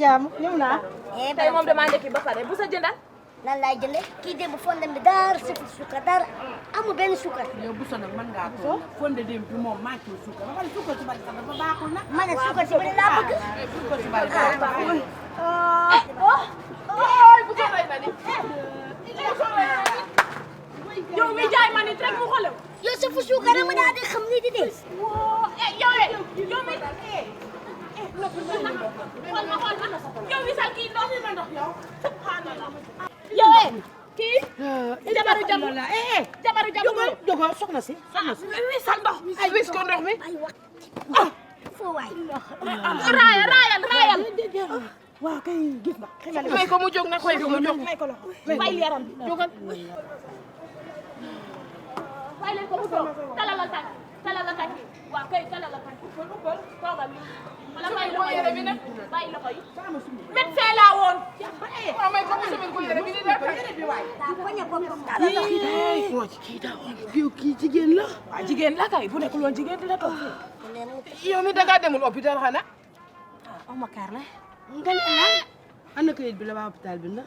jàmm ñëw naa. tey moom damaa ndekki ba pare bu sa jëndal. lan laay jëndee kii démb fonde bi dara siful suukar dara amul benn suukar. yow bu sonal mën ngaa ko fonde démb bi moom manqué suukar ba pare suukar su bari sax dafa baaxul nag. ma ne suukar si bëri laa bëgg. suukar su bari baaxul. bu soobee na ni. yow mi jaay ma nit rek mu xolew. yow siful suukar rek ma daal di xam ni di dee. yow mi. xool ma yow mi sax kii ndox mi ma ndox yow. yow kii. jabaru jabaru jabaru jabaru. jogo soxna si. wisal ndox. ay wis ko ndox mi. ay wax foo waay. raayal. waaw kay gis nga. may ko mu jóg nag may ko mu jóg. may ko loxo bay yaram bi jógal. bay leen ko mu jóg talala tànk waaw kay talala tànk toogal wala bàyyi loxo yi bi nag bàyyi loxo yi médecin laa woon waaw may ko mu sumil ko yére bi di def yére bi waay kii jigéen la. waaw jigéen la kay bu nekkul woon jigéen dina toog yow mi dangaa demul hôpital xanaa ma kaar la. nga ne la. ana kayit bi la waa hôpital bi la.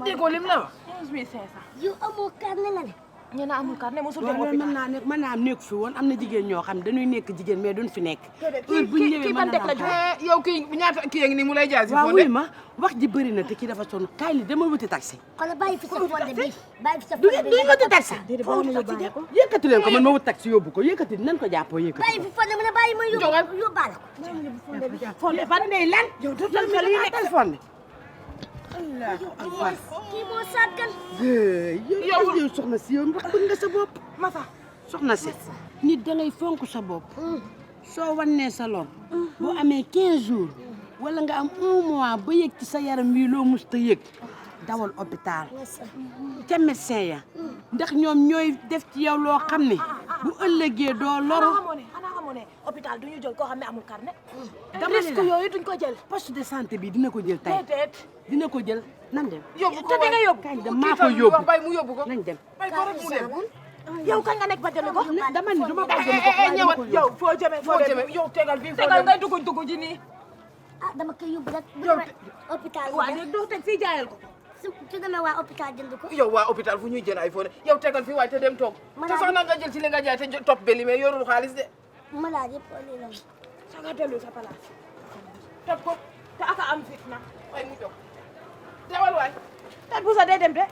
déggoo lim la wax 11500 yow amoo kaar ne nga ne. ñu ne amul carte mosul dem loolu hôpital mën naa nekk fi woon am na jigéen ñoo xam dañuy nekk jigéen mais duñ fi nekk. heure bu ñu ñëwee mën na la yow kii ñaata kii yaa ngi nii mu lay jaay si waaw wuy ma wax ji bëri na te kii dafa sonn kaay li dama wuti taxi. kon bàyyi fi sa fonde bi bàyyi fi sa du fonde bi. wuti taxi. yëkkati leen ko man ma wuti taxi yóbbu ko yëkkati nañ ko jàppoo yëkkati. bàyyi fi fonde bi ne bàyyi ma yóbbaale ko. fonde fan ngay lan. yow dootul fa li nekk fonde. kii moo sàggan. yow soxna si yow ndax bëgg nga sa bopp. Massa soxna si nit da ngay fonk sa bopp. soo wannee sa lor. boo amee 15 jours. wala nga am 1 mois ba yëg ci sa yaram wi loo mus ta yëg. dawal hôpital. ca médecin ya. ndax ñoom ñooy def ci yow loo xam ne. bu ëllëgee doo loru. xanaa xamoo ne hôpital duñu jël koo xam ne amul carnet. dama ne risque yooyu duñ ko jël. poste de santé bi dina ko jël tey. déedéet. dina ko jël nan dem. yóbbu ko waay yóbbu kañ dem maa ko yóbbu bay mu yóbbu ko. nañ dem. bay ko rek mu dem. yow kañ nga nekk ba jëli ko. dama ni duma bàyyi ko waaye dama ko yow foo jëmee yow tegal fii tegal ngay dugg ji nii. ah dama koy yóbbu rek. yow hôpital waaw léegi doo teg fii jaayal ko. su demee waa hôpital jënd ko. yow waa hôpital fu ñuy jël ay foo ne yow tegal fii waaye te dem toog. te sax na nga jël ci li nga jaay te topp beli mais yorul xaalis de. malade yëpp lii la. sa nga dellu sa place. topp ko te aka am fitna waaye mu jóg. dewal waay. tat bu sa dee dem de.